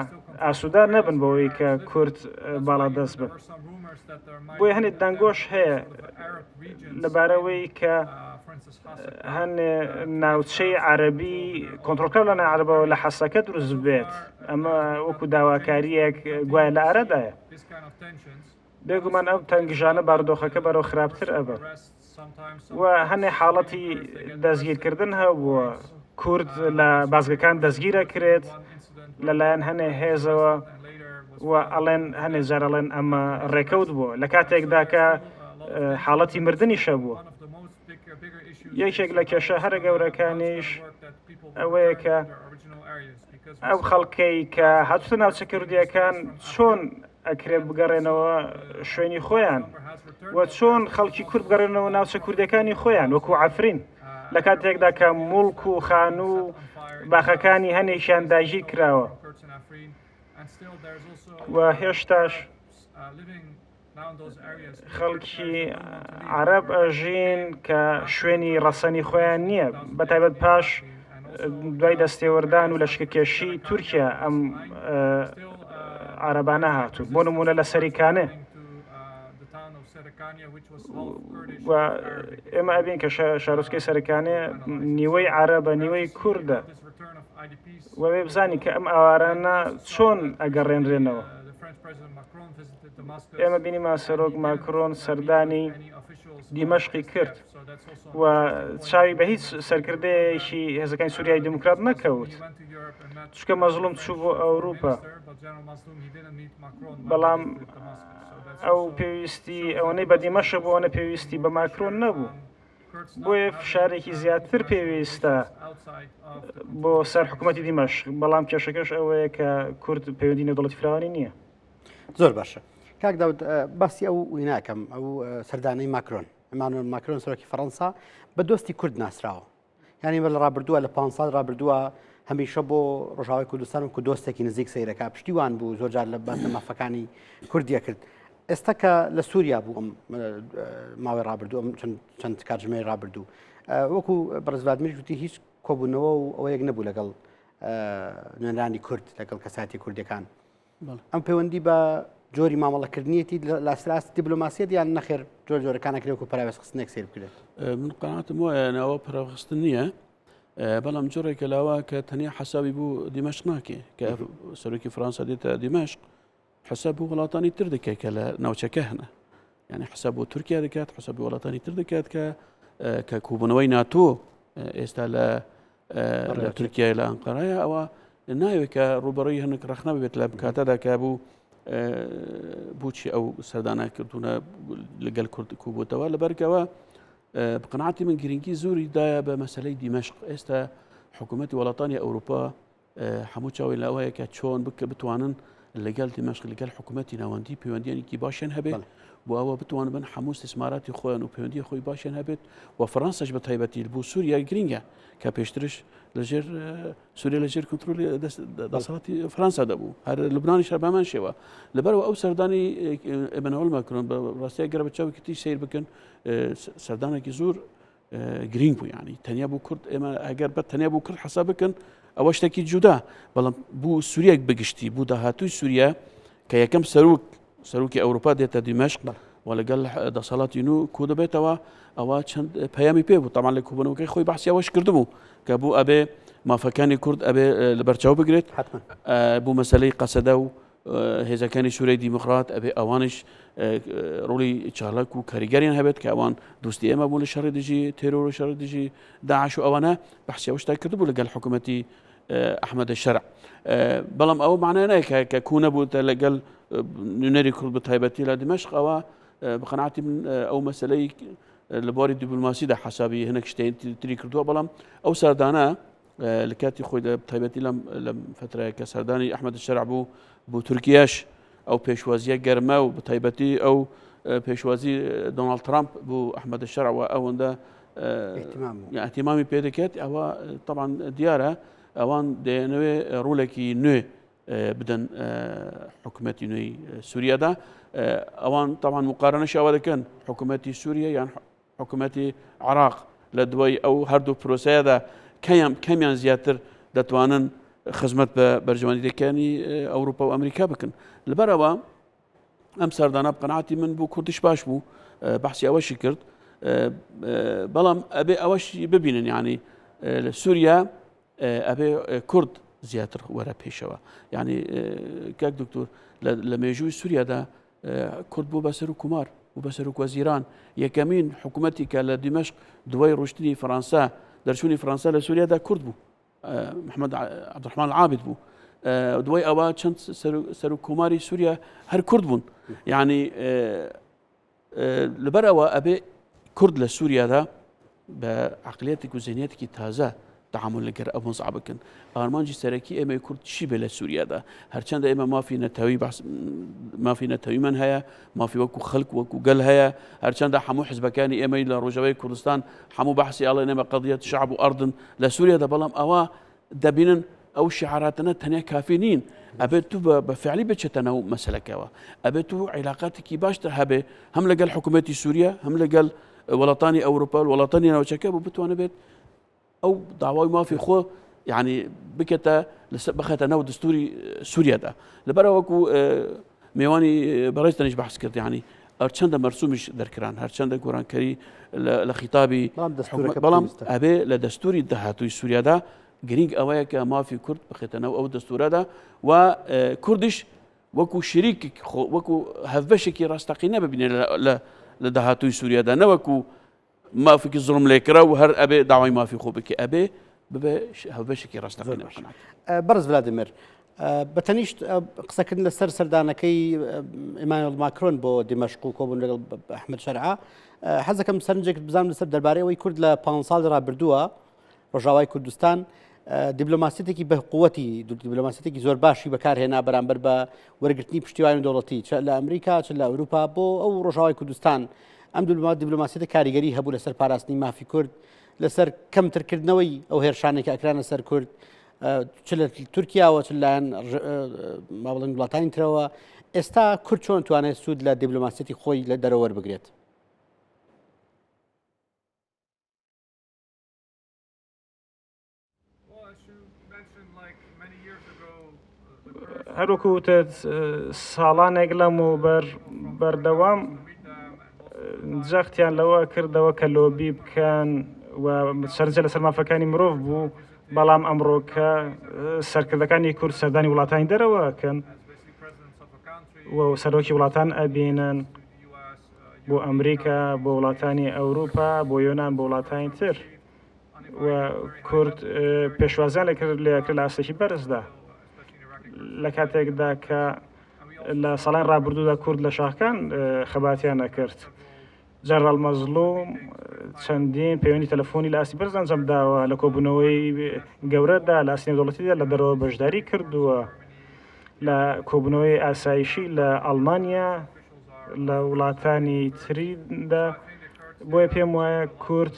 S2: ئاسوودە نەبن بەوەی کە کورد باڵادەست بن. بۆیە هەنێک دەنگۆش هەیە لەبارەوەی کە. هەنێ ناوچەی عەرەبی کۆنترۆڵکراو لەلایەن عەرەبەوە لە حەسەکە دروست بێت، ئەمە وەکو داواکارییەک گوایە لە ئارادایە. بێگومان ئەو تەنگژانە بارودۆخەکە بەرەو خراپتر ئەبەن و هەنێ حاڵەتی دەستگیرکردن هەبووە، کورد لە بازگەکان دەستگیرەکرێت لەلایەن هەنێ هێزەوە و ئەڵێن هەنێ جار ئەڵێن ئەمە ڕێکەوت بووە لە کاتێکدا کە حاڵەتی مردنیش هەبووە. یەکێک لە کێشە هەرە گەورەکانیش ئەوەیە کە ئەو خەڵکەی کە هاتوتە ناوچە کوردیەکان چۆن ئەکرێت بگەڕێنەوە شوێنی خۆیان و چۆن خەڵکی کورد بگەڕێنەوە ناوچە کوردەکانی خۆیان وەکو عفرین لە کاتێکدا کە موڵک و خانوو و باخەکانی هەنێکیان داگیر کراوە و هێشتاش خەڵکی عەرەب ئەژین کە شوێنی ڕەسەنی خۆیان نییە بە تایبەت پاش دوای دەستێوەردان و لەشکرکێشی تورکیا ئەم عربانە هاتوون بۆ نمونە لە سەریکانێ و ئێمە ئەبین کە شارۆچکەی سەرکانێ نیوەی عربە نیوەی کوردە وەێ بزانی کە ئەم ئاوارانە چۆن ئەگەڕێنرێنەوە ئێمە بینیمان سەرۆک ماکرۆن سەردانی دیمەشقی کرد و چاوی بە هیچ سەرکردەیەکی هێزەکانی سووریای دیموکرات نەکەوت چونکە مەزڵوم چوو بۆ ئەوروپا بەڵام ئەو پێویستی ئەوەنەی بە دیمەشق بۆ ئەوەنە پێویستی بە ماکرۆن نەبوو بۆیە فشارێکی زیاتر پێویستە بۆ سەر حکوومەتی دیمەشق بەڵام کێشەکەش ئەوەیە کە کورد پەیوەندی نێودەوڵەتی فراوانی نییە.
S1: زۆر باشە کاک داود باسی ئەو ویناکەم ئەو سەردانەی ماکرۆن ئەمانۆل ماکرۆن سەرۆکی فەڕەنسا بە دۆستی کورد ناسراوە یعنی بە لە ڕابردووە لە پ ساڵ ڕابردووە هەمیشە بۆ ڕۆژاوای کوردستان و دۆستێکی نزیک سەیرەکە پشتیوان بوو زۆر جار لە باس لە مافەکانی کوردیە کرد ئێستا کە لە سووریا بوو ئەم ماوەی ڕابردوو ئەم چەند کاتژمێری ڕابردوو وەکو بەڕێز وتی هیچ کۆبوونەوە و ئەوەیەک نەبوو لەگەڵ نوێنرانی کورد لەگەڵ کەساتی کوردەکان ئەم پەیوەندی بە جۆری مامەڵەکردنیەتی لاسراست دیبلۆماسیەت یان نەخێر جۆر جۆرەکانە کرێک و پەراوێزخستنێک سیر بکرێت
S3: من قەناعەتم وایە ناوە پەراوخستن نییە بەڵام جۆرێکە لاوە کە تەنیا حەسابی بوو دیمەشق ناکێ کە سەرۆکی فەرەنسا دێتە دیمەشق حساب بۆ وڵاتانی تر دەکات کە لە ناوچەکە هەنە یعنی حساب بۆ تورکیا دەکات حساب بۆ وڵاتانی تر دەکات کە کە کوبوونەوەی ناتۆ ئێستا لە لە تورکیای لە ئەنقەرەیە ئەوە ناوێت کە ڕوبەڕی هەنک ڕەخنە بێت لە بکاتەدا کە بوو بۆچی ئەو سەردانە کردوونە لەگەل کورد کوبوتەوە لەبەرکەوە بقناعاتی من گرنگی زۆری دایە بە مەسلەی دیمەشق ئێستا حکوومەتتی وڵاتانی ئەوروپا هەموو چاوی لەوەیە کە چۆن بکە بتوانن لەگەڵ دیمەشق لەگەڵ حکوومەتتی ناوەندی پەیوەندیانێکی باشیان هەبێت بۆ ئەوە بتوان بن هەموو استثماراتی خۆیان و پەیوەندی خۆی باشیان هەبێت و فەڕەنسەش بە تایبەتی بۆ سووریا گرنگە کە پێشترش لەژێر سووریا لەژێر کنترۆلی دەسەڵاتی فەرەنسا دەبوو هەر لوبنانی شەربامان شێوە لەبەرەوە ئەو سەردانی ئێمەنەوەل ماکرۆن بە ڕاستیە گەرە بە چاوێکی تری سیر بکەن سەردانێکی زۆر گرنگ بوو ینی تەنیا بۆ کورد ئێمە ئەگەر بە تەنیا بۆ کورد حەسا بکەن ئەوە شتێکی جودا بەڵام بوو سووریەک بگشتی بوو داهاتووی سووریا کە یەکەم سەرۆک سەرۆکی ئەوروپا دێتە دیمەشق و لەگەڵ دەسەڵاتی نوو کۆ دەبێتەوە ئەوە چەند پەیامی پێ بوو تامان لە کوبنەوەکەی خۆی باسی ئەوەش کردبوو کە بوو ئەبێ مافەکانی کورد ئەبێ لەبەرچاو بگرێت بوو مەسلەی قەسەدە و هێزەکانی سووریای دیموکرات ئەبێ ئەوانش ڕۆڵی چالاک و کاریگەریان هەبێت کە ئەوان دوستی ئێمە بوون لە شەڕی دژی تێرۆر و شەڕی دژی داعش و ئەوانە بەحسی ئەو شتا کردبوو لەگەڵ حکوومەتی ئەحمەدە شەرع بەڵام ئەوە معنای نایکە کە کو نەبووتە لەگەڵ نوێنەری کورد بە تایبەتی لە دیمەشق ئەوە بقەناعەتی من ئەو مەسلەی لە بواری دیبلۆماسیدا حەسابی هەنێک شتێن تری کردووە بەڵام ئەو سەردانە لە کاتی خۆیدا تایبەتی لەم لەم فترەیە کە سەردانی ئەحمەد شەرع بوو بۆ تورکیاش ئەو پێشوازیە گەرمە و بەتایبەتی ئەو پێشوازی دۆناڵد ترامپ بۆ ئەحمەد شەرع و ئەوەندە احتیمامی پێ دەکرێت ئەوە طبعا دیارە ئەوان دەیانەوێ ڕولێکی نوێ بدەن حکوومەتی نوێی سووریادا ئەوان طبعا مقارنەش ئەوە دەکەن حکوومەتی سووریە یان حکومەتی عێراق لە دوای ئەو هەردوو پرۆسەیەدا کەیان کەمیان زیاتر دەتوانن خزمەت بە بەرژەوەندیەکانی ئەوروپا و ئەمریکا بکەن لەبەرەوە ئەم سەردانە قەناعەتی من بوو کوردیش باش بوو بەحسی ئەوەشی کرد. بەڵام ئەبێ ئەوەش ببینن یعنی لە سووریا ئەبێ کورد زیاتر وەرە پێشەوە یعنی کاک دکتۆر لە مێژووی سووریادا کورد بوو بە سەر و کومار و بە سەرۆک وەزیران یەکەمین حکوومەتی کە لە دیمەشق دوای ڕشتنی فەرەنسا دەرچوونی فەرەنسا لە سووریادا کورد بوو محەممەد عبدالرحمن عابد بوو دوای ئەوە چەند سەر و کۆماری سووریا هەر کورد بوون یعنی لەبەر ئەوە ئەبێ کورد لە سووریادا بە عقلیەتێک و زیهنیەتێکی تازە تعامل لەگەر ئەو مەزع بکەن ئارمانجی سەرەکی ئێمەی کورد چی بێ لە سووریادا هەرچەندە ئێمە مافی نەتەوی باس مافی نەتەوی من هەیە مافی وەکو خەلک وەکو گەل هەیە هەرچەندە هەموو حزبەکانی ئێمەی لە ڕۆژەوەی کوردستان هەموو بەحسی ئەڵێن ئێمە قضیەت شعب و ئەردن لە سووریادا بەڵام ئەوە دەبینن ئەو شعاراتنە تەنیا کافی نین ئەبێت تو بە فعلی بچێتە ناو مەسلەکەوە ئەبێت تو عیلاقاتێکی باشتر هەبێ هەم لەگەڵ حکوومەتی سووریا هەم لەگەڵ وڵاتانی ئەوروپا و وڵاتانی ناوچەکە بۆ بتوانێت بێت ئەو داوای مافی خۆ یعنی بکێتە لەسەر بخێتە ناو دەستوری سووریادا لەبەر وەکو میوانی بەڕێزتانیش بەحس کرد یعنی هەرچەندە مەرسومیش دەرکران هەرچەندە گۆرانکەری لە خیتابی بەڵام ئەبێ لە دەستوری داهاتووی سووریادا گرنگ ئەوەیە کە مافی کورد بخێتە ناو ئەو دەستورەدا و کوردیش وەکو شریک وەکو هەڤبەشێکی ڕاستەقینە ببینێت لە داهاتووی سووریادا نەوەکو مافێکی زوڵم لێکرا و هەر ئەبێ داوای مافی خۆ بکە ئەبێ ببێ هەوبەشێکی ڕاستەقینە بکەن.
S1: بەڕێز ڤلادیمێر بە تەنیشت قسەکردن لەسەر سەردانەکەی ئیمانوێل ماکرۆن بۆ دیمەشق و کۆبوون لەگەڵ ئەحمەد شەرعا حەزەکەم سەرنجێک بزانم لەسەر دەربارەی ئەوەی کورد لە پ ساڵی ڕابردووە ڕۆژاوای کوردستان دیبلۆماسیەتێکی بەقوەتی دیبلۆماسیەتێکی زۆر باشی بەکارهێنا بەرامبەر بە وەرگرتنی پشتیوانی دەوڵەتی چ لە ئەمریکا چ لە ئەوروپا بۆ ئەو ڕۆژاوای کوردستان ئەم دیبلۆماسیەتە کاریگەری هەبوو لەسەر پاراستنی مافی کورد لەسەر کەمترکردنەوەی ئەو هێرشانێک ئەکرانە سەر کورد چ لە تورکیاوە چ لایەن ما بڵێن وڵاتانی ترەوە ئێستا کورد چۆن توانێت سوود لە دیبلۆماسیەتی خۆی لە دەرەوە وەربگرێت؟
S2: هەروەکو وتت ساڵانێک لەمەوبەر بەردەوام جەختیان لەوە کردەوە کە لۆبی بکەن و سەرنجە لەسەر مافەکانی مرۆڤ بوو بەڵام ئەمڕۆکە سەرکردەکانی کورد سەردانی وڵاتانی دەرەوەکەن و سەرۆکی وڵاتان ئەبینن بۆ ئەمریکا بۆ وڵاتانی ئەوروپا بۆ یۆناان بۆ وڵاتانی تر و کورد پێشوازیان لەکرد لەکرد لە ئاستێکی بەرزدا لە کاتێکدا کە لە ساڵان ڕابردوودا کورد لە شاخەکان خەباتیان نەکرد جەنرال مەزلوم چەندین پەیوەندی تەلەفۆنی لە ئاستی بەرز ئەنجام داوە لە کۆبوونەوەی گەورەدا لە ئاستی نێودەوڵەتیدا لە دەرەوە بەشداری کردووە لە کۆبوونەوەی ئاسایشی لە ئەڵمانیا لە وڵاتانی تریدا بۆیە پێم وایە کورد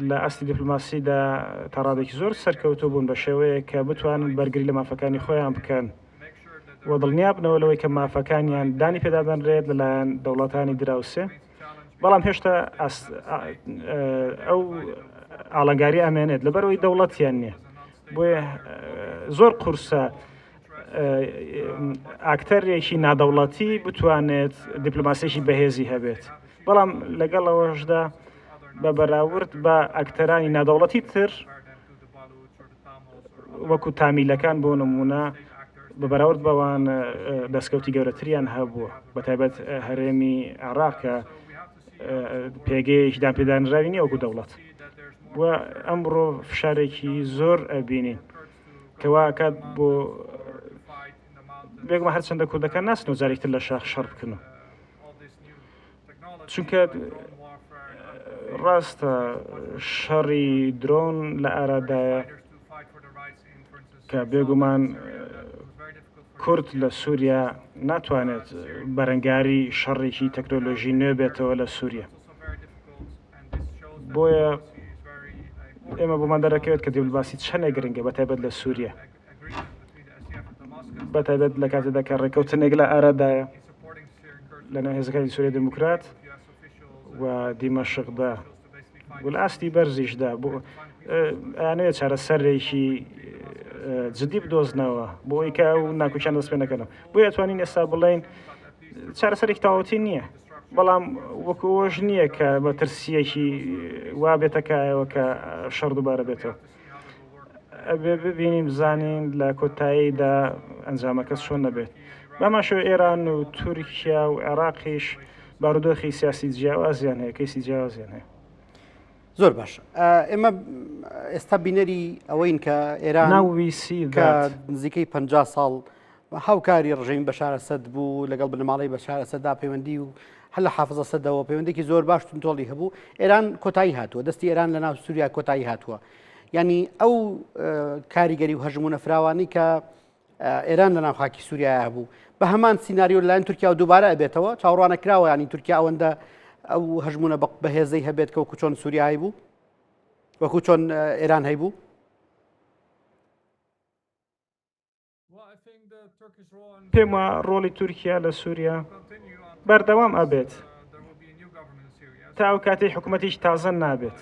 S2: لە ئاستی دیپلۆماسیدا تا ڕادێکی زۆر سەرکەوتوو بوون بە شێوەیەک کە بتوانن بەرگری لە مافەکانی خۆیان بکەن و دڵنیابنەوە لەوەی کە مافەکانیان دانی پێدادەنرێت لەلایەن دەوڵەتانی دراوسێ بەڵام هێشتا ئەو ئاڵنگاری ئامێنێت لەبەرەوەی دەوڵەتیان نییە بۆیە زۆر قورسە ئاکتەرێکی نادەوڵەتی بتوانێت دیپلۆماسیەکی بەهێزی هەبێت بەڵام لەگەڵ ئەوەشدا بە بەراورد بە ئەکتەرانی نادەوڵەتی تر وەکو تامیلەکان بۆ نمونە بە بەراورد بەوان دەستکەوتی گەورەتریان هەبووە بە تایبەت هەرێمی عێراق کە پێگەیەکی دانپێدانراوی نییە وەکو دەوڵەت و ئەمڕۆ فشارێکی زۆر ئەبینین کەوا ئەکات بۆ بێگومان هەرچەندە کوردەکان ناچنەوە جارێکتر لە شاخ شەڕ بکەن و چونکە ڕاستە شەڕی درۆن لە ئارادایە کە بێگومان کورد لە سووریا ناتوانێت بەرەنگاری شەڕێکی تەکنۆلۆژی نوێ بێتەوە لە سووریا بۆیە ئێمە بۆمان دەرەکەوێت کە دیبلباسی چەندێک گرنگە بە تایبەت لە سووریا بە تایبەت لە کاتێدا کە ڕێککەوتنێک لە ئارادایە لە ناو هێزەکانی سووریای دیموکرات و دیمەشقدا و لە ئاستی بەرزیشدا بۆ ئەیانەوێت چارەسەرێکی جدی بدۆزنەوە بۆ ئەوەی کە ئەو ناکۆکیان دەست پێ نەکەنەوە بۆیە ئەتوانین ئێستا بڵێین چارەسەرێکی تەواوەتی نییە. بەڵام وەکو ئەوەش نییە کە مەترسییەکی وا بێتە کایەوە کە شەڕ دووبارە بێتەوە. ئەبێ ببینین بزانین لە کۆتاییدا ئەنجامەکە چۆن نەبێت. بەمان شێوە ئێران و تورکیا و عێراقیش بارودۆخی سیاسی جیاوازیان هەیە، کەیسی جیاوازیان هەیە.
S1: زۆر باش ئێمە ئێستا بینەری ئەوەین کە ئێران کە نزیکەی 50 ساڵ هاوکاری ڕژێمی بەشار ئەسەد بوو لەگەڵ بنەماڵەی بەشار ئەسەددا پەیوەندی و هەر لە حافز ئەسەدەوە پەیوەندێکی زۆر باش تۆڵی هەبوو ئێران کۆتایی هاتووە دەستی ئێران لە ناو سووریا کۆتایی هاتووە یعنی ئەو کاریگەری و هەژمونە فراوانی کە ئێران لە ناو خاکی سووریا هەبوو بە هەمان سیناریۆ لەلایەن تورکیا و دووبارە ئەبێتەوە چاوەڕوانە کراوە ینی تورکیا ئەوەندە ئەو هەژمونە بەهێزەی هەبێت کە وەکو چۆن سووریایی بوو وەکو چۆن ئێران هەیبوو
S2: پێم وا ڕۆڵی تورکیا لە سووریا بەردەوام ئەبێت تا ئەو کاتەی حکوومەتیش تازە نابێت.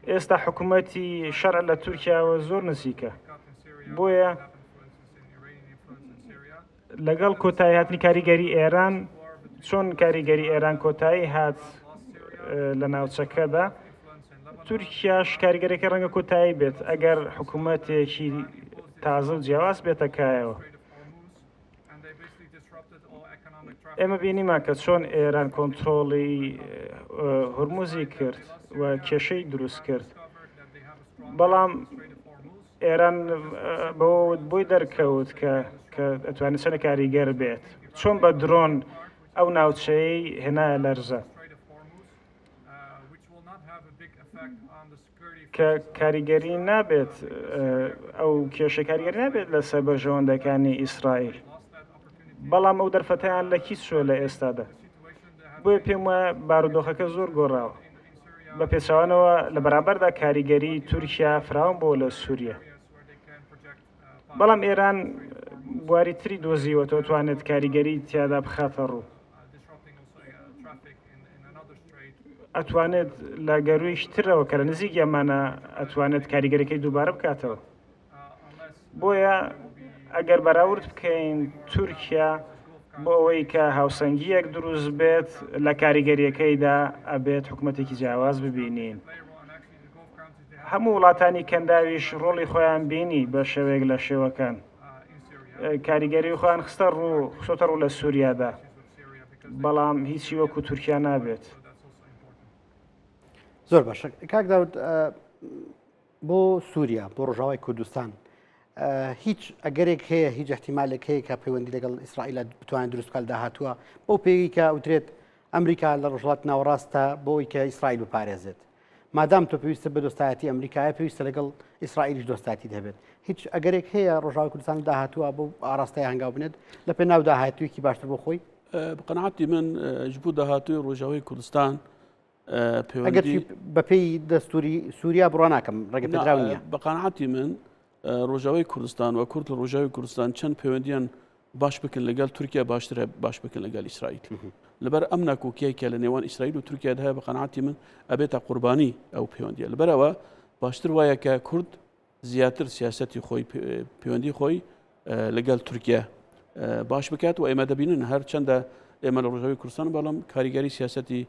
S2: ئێستا حکوومەتی شەرع لە تورکیاوە زۆر نزیکە بۆیە لەگەڵ کۆتایی هاتنی کاریگەری ئێران چۆن کاریگەری ئێران کۆتایی هات لە ناوچەکەدا تورکیاش کاریگەرەکە ڕەنگە کۆتایی بێت ئەگەر حکوومەتێکی تازە و جیاواز بێتە کایەوە. ئێمە بینیمان کە چۆن ئێران کۆنتترۆڵی هورمزی کرد و کێشەی دروست کرد بەڵام ئێران بەوە بۆی دەرکەوت کە کە ئەتوانێت چەنە کاریگەر بێت چۆن بە درۆن ئەو ناوچەیەی هێنایە لەرزە کە کاریگەری نابێت ئەو کێشە کاریگەری نابێت لەسەر بەرژەوەندەکانی ئیسرائیل بەڵام ئەو دەرفەتیان لە کیس چوە لە ئێستادا بۆیە پێم وایە بارودۆخەکە زۆر گۆڕاوە بە پێچەوانەوە لە بەرامبەردا کاریگەری تورکیا فراوان بووە لە سووریا. بەڵام ئێران بواری تری دۆزیوەتەوە توانێت کاریگەری تیادا بخاتە ڕوو. ئەتوانێت لە گەروویش ترەوە کە لە نزیک یەمەنە ئەتوانێت کاریگەریەکەی دووبارە بکاتەوە. بۆیە ئەگەر بەراورد بکەین تورکیا بۆ ئەوەی کە هاوسەنگیەک دروست بێت لە کاریگەریەکەیدا ئەبێت حکوومەتێکی جیاواز ببینین. هەموو وڵاتانی کەنداویش ڕۆڵی خۆیان بینی بە شێوەیەک لە شێوەکان کاریگەری خۆیان خستە ڕوو خستۆتە ڕوو لە سووریادا بەڵام هیچی وەکو تورکیا نابێت.
S1: زۆر باشە کاک داود بۆ سووریا بۆ ڕۆژاوای کوردستان هیچ ئەگەرێک هەیە هیچ احتیمالێک هەیە کە پەیوەندی لەگەڵ ئیسرائیل بتوانێت دروست بکات داهاتووە بەو پێی کە وترێت ئەمریکا لە ڕۆژهەڵات ناوەڕاستە بۆ ئەوەی کە ئیسرائیل بپارێزێت مادام تۆ پێویستە بە دۆستایەتی ئەمریکایە پێویستە لەگەڵ ئیسرائیلیش دۆستایەتی هەبێت هیچ ئەگەرێک هەیە ڕۆژاوای کوردستان داهاتووە بۆ ئاراستەی هەنگاو بنێت لە پێناو داهاتوویەکی باشتر بۆ خۆی
S3: بقەنعاتی من ji bo داهاتووی ڕۆژاوای کوردستان
S1: ئەگەرچی بەپێی دەستوری سووریا بڕوا ناکەم ڕێگە پێدراو نییە.
S3: بە قەناعەتی من ڕۆژاوای کوردستان و کورد لە ڕۆژاوی کوردستان چەند پەیوەندیان باش بکەن لەگەڵ تورکیا باشترە باش بکەن لەگەڵ ئیسرائیل لەبەر ئەم ناکۆکیای کە لە نێوان ئیسرائیل و تورکیا هەیە بە قەناعەتی من ئەبێتە قوربانی ئەو پەیوەندیە لەبەرەوە باشتر وایە کە کورد زیاتر سیاسەتی خۆی پەیوەندی خۆی لەگەڵ تورکیا باش بکات و ئێمە دەبینن هەر چەندە ئێمە لە ڕۆژاوی کوردستان بەڵام کاریگەری سیاسەتی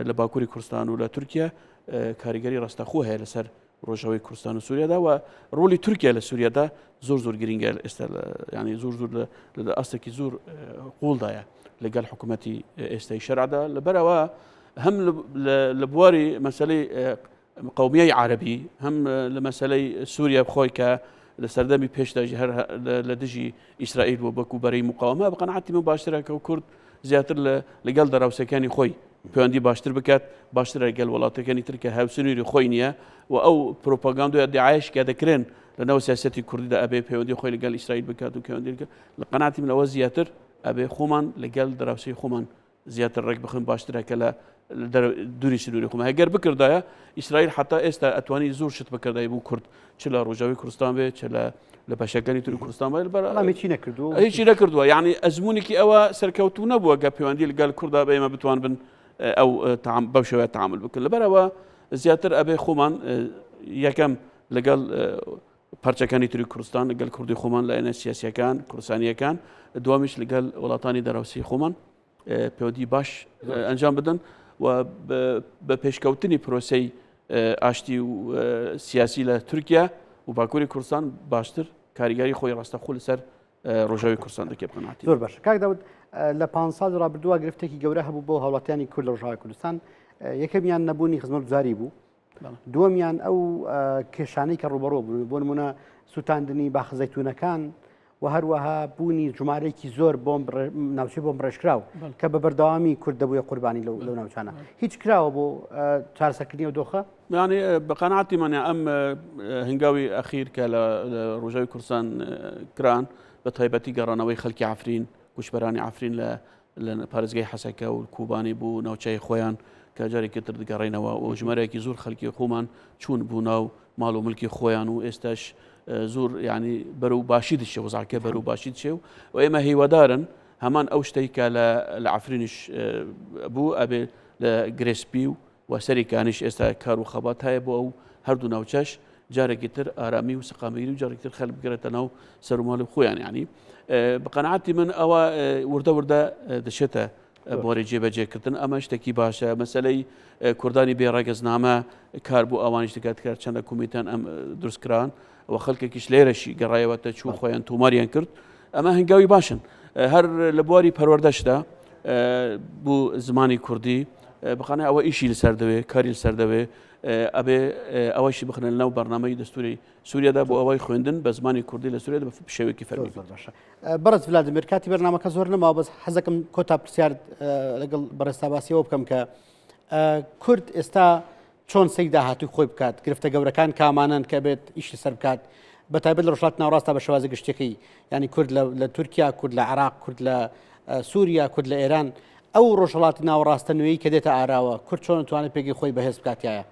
S3: لە باکووری کوردستان و لە تورکیا کاریگەری ڕاستەخۆ هەیە لەسەر ڕۆژاوی کوردستان و سووریادا و ڕۆلی تورکیا لە سووریادا زۆر زۆر گرنگە ئێستا ینی زۆر زۆر لە ئاستێکی زۆر قوڵدایە لەگەڵ حکوومەتی ئێستای شەرعدا لەبەرەوە هەم لە بواری مەسلەی قەومیەی عەرەبی هەم لە مەسەلەی سووریا خۆی کە لە سەردەمی پێشدا هەر لە دژی ئیسرائیل بوو بەکو بەرەی مقاومە بە قەناعەتی من باشترە کە کورد زیاتر لەگەڵ دەراوسەکانی خۆی پەیوەندی باشتر بکات باشترە گەل وڵاتەکانی تر کە هاوسنووری خۆی نییە و ئەو پروپاگاندۆ دیعاەش کە دەکرێن لە ناو سیاسەتی کوردیدا ئەبێ پەیوەندی خۆی لەگەڵ ئیسرائیل بکات و پەیوەندی لە قەناعەتی من ئەوە زیاتر ئەبێ خۆمان لەگەڵ دراوسێی خۆمان زیاتر ڕێک بخن باشترە کە لە دووری سنووری خۆمان هەگەر بکردایە ئیسرائیل حتا ئێستا ئەتوانی زۆر شت بکردای بوو کورد چ لە ڕۆژاوی کوردستان بێ چ لە لە بەشەکانی تری کوردستان بێت
S1: بەڵام هیچی نەکردووە
S3: هیچی نەکردووە یعنی ئەزمونێکی ئەوە سەرکەوتوو نەبووە کە پەیوەندی لەگەڵ کووردا بە ئێمە بتوان بن ئەو بەو شێوەیە تعامل بکەن لەبەرەوە زیاتر ئەبێ خۆمان یەکەم لەگەڵ پارچەکانی تری کوردستان لەگەڵ کوردی خۆمان لایەنە سیاسیەکان کوردستانیەکان دوامیش لەگەڵ وڵاتانی دەراوسی خۆمان. پەیوەندی باش ئەنجام بدەن و بە پێشکەوتنی پرۆسەی ئاشتی و سیاسی لە تورکیا و باکووری کوردستان باشتر کاریگەری خۆی ڕاستەخۆ لەسەر ڕۆژاوی کوردستان دەکێ بقەناتی
S1: زۆر باش کاک داود لە پ ساڵ ڕابردووە گرفتێکی گەورە هەبوو بۆ هاوڵاتیانی کورد لە ڕۆژاوای کوردستان یەکەمیان نەبوونی خزمەتگوزاری بوو دووەمیان ئەو کێشانەی کە ڕوبەڕۆ بوون بۆ نمونە سووتاندنی باخزەتونەکان و هەروەها بوونی ژمارەیەکی زۆر بۆم ناوچەی بۆم ڕێژکراو کە بە بەردەوامی کورد دەبووە قوربانی لەو لەو ناوچانە هیچ کراوە بۆ چارەسەرکردنی ئەو دۆخە؟
S3: یعنی بە قەناعەتی من ئەم هەنگاوی ئەخیر کە لە ڕۆژاوی کوردستان کران بە تایبەتی گەڕانەوەی خەڵکی عفرین کوچبەرانی عفرین لە لە پارێزگای حەسەکە و کوبانی بوو ناوچەی خۆیان کە جارێکی تر دەگەڕێنەوە و ژمارەیەکی زۆر خەڵکی خۆمان چوون بوو ناو ماڵ و ملکی خۆیان و ئێستاش زۆر ینی بەرەو باشی دەچێ وەزعکە بەرەو باشی دچێ و و ئێمە هیوادارن هەمان ئەو شتەی کە لە عفرینیش بوو ئەبێ لە گرێسپی و و سەری کانیش ئێستا کار و خەبات هەیە بۆ ئەو هەردوو ناوچەش جارێکی تر ئارامی و سەقامگیری و جارێکی تر خەل بگرێتە ناو سەروماڵی خۆیان ینی بە قەناعەتی من ئەوە وردە وردە دەچێتە بۆری جێبەجێکردن ئەمە شتێکی باشە مەسلەی کوردانی بێ ڕەگەزنامە کار بۆ ئەوانیش دەکات کار چەندە کومیتان ئەم دروستکران و خەڵکێکیش لێرەشی گەڕایەوەتە چوو خۆیان تۆماریان کرد ئەمە هەنگاوی باشن هەر لە بواری پەروەردەشدا بۆ زمانی کوردی بخانە ئەوە ئیشی لەسەر دەوێ کاری لەسەر دەوێ ئەبێ ئەوەشی بخنە ناو بەرنامەی دەستوری سووریادا بۆ ئەوەی خوێندن بە زمانی کوردی لە سووریا بە شێوەیەکی فەرمی
S1: زۆر باشە بەڕێز ڤلادیمیر کاتی بەرنامەکە زۆر نەماوە بەس حەزەکەم کۆتا پرسیار لەگەڵ بەڕێزتا باسیەوە بکەم کە کورد ئێستا چۆن سەی داهاتوی خۆی بکات گرفتە گەورەکان کامانەن کە بێت ئیش لەسەر بکات بە تایبەت لە ڕۆژهەڵاتی ناوەڕاستدا بە شێوازە گشتیەکەی یعنی کورد لە تورکیا کورد لە عراق کورد لە سووریا کورد لە ئێران ئەو ڕۆژهەڵاتی ناوەڕاستە نوێی کە دێتە ئاراوە کورد چۆن توانێت پێگەی خۆی بەهێز بکاتایە؟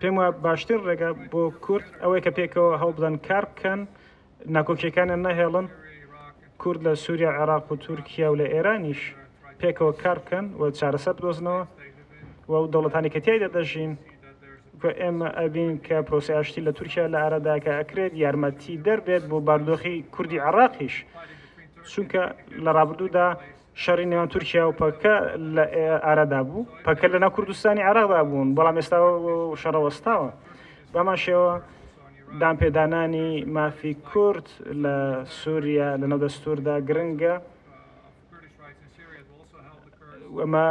S2: پێم وایە باشترین ڕێگا بۆ کورد ئەوەیە کە پێکەوە هەوڵبدەن کار بکەن، ناکۆکیەکانیان نەهێڵن، کورد لە سووریا، عێراق و تورکیا و لە ئێرانیش پێکەوە کار بکەن و چارەسەر بدۆزنەوە و ئەو دەوڵەتانی کە تیایدا دەژین و ئێمە ئەبین کە پرۆسەی ئاشتی لە تورکیا لە ئارادا کە ئەکرێت یارمەتی دەربێت بۆ بارودۆخی کوردی عێراقیش چونکە لە ڕابردوودا شەڕی نێوان تورکیا و پەکە لە ئارادا بوو پەکە لە ناو کوردستانی عێراقدا بوون بەڵام ئێستا شەڕە وەستاوە بەمان شێوە دانپێدانانی مافی کورد لە سووریا لە ناو دەستوردا گرنگە ئەمە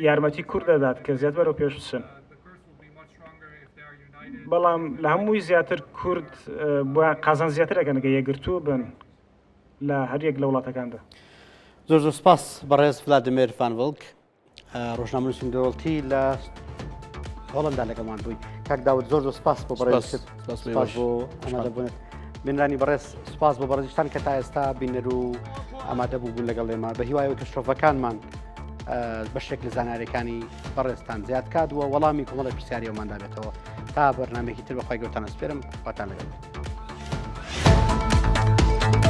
S2: یارمەتی کورد دەدات کە زیاد بەرەو پێش بچن بەڵام لە هەمووی زیاتر کورد بۆیان قازان زیاتر ئەگەن گە یەکگرتوو بن لە هەریەک لە وڵاتەکاندا.
S1: زۆر زۆر سپاس بەڕێز ڤلادیمێر فان ڤڵک ڕۆژنامەنووسی نێودەوڵەتی لە هۆڵندا لەگەڵمان بووی کاک داود زۆر زۆر سپاس بۆ بەڕێز سپاس بۆ ئامادەبوونت بینرانی بەڕێز سپاس بۆ بەڕێزیشتان کە تا ئێستا بینەر و ئامادە بوو بوون لەگەڵ ئێمە بە هیوایەوە کە شرۆڤەکانمان بەشێک لە زانیاریەکانی بەڕێزتان زیاد کات و وەڵامی کۆمەڵی پرسیاری ئەوماندا بێتەوە تا بەرنمێکی تر بەخوای گەورتان ئەسپێرم خواتان لەگەڵ بێت.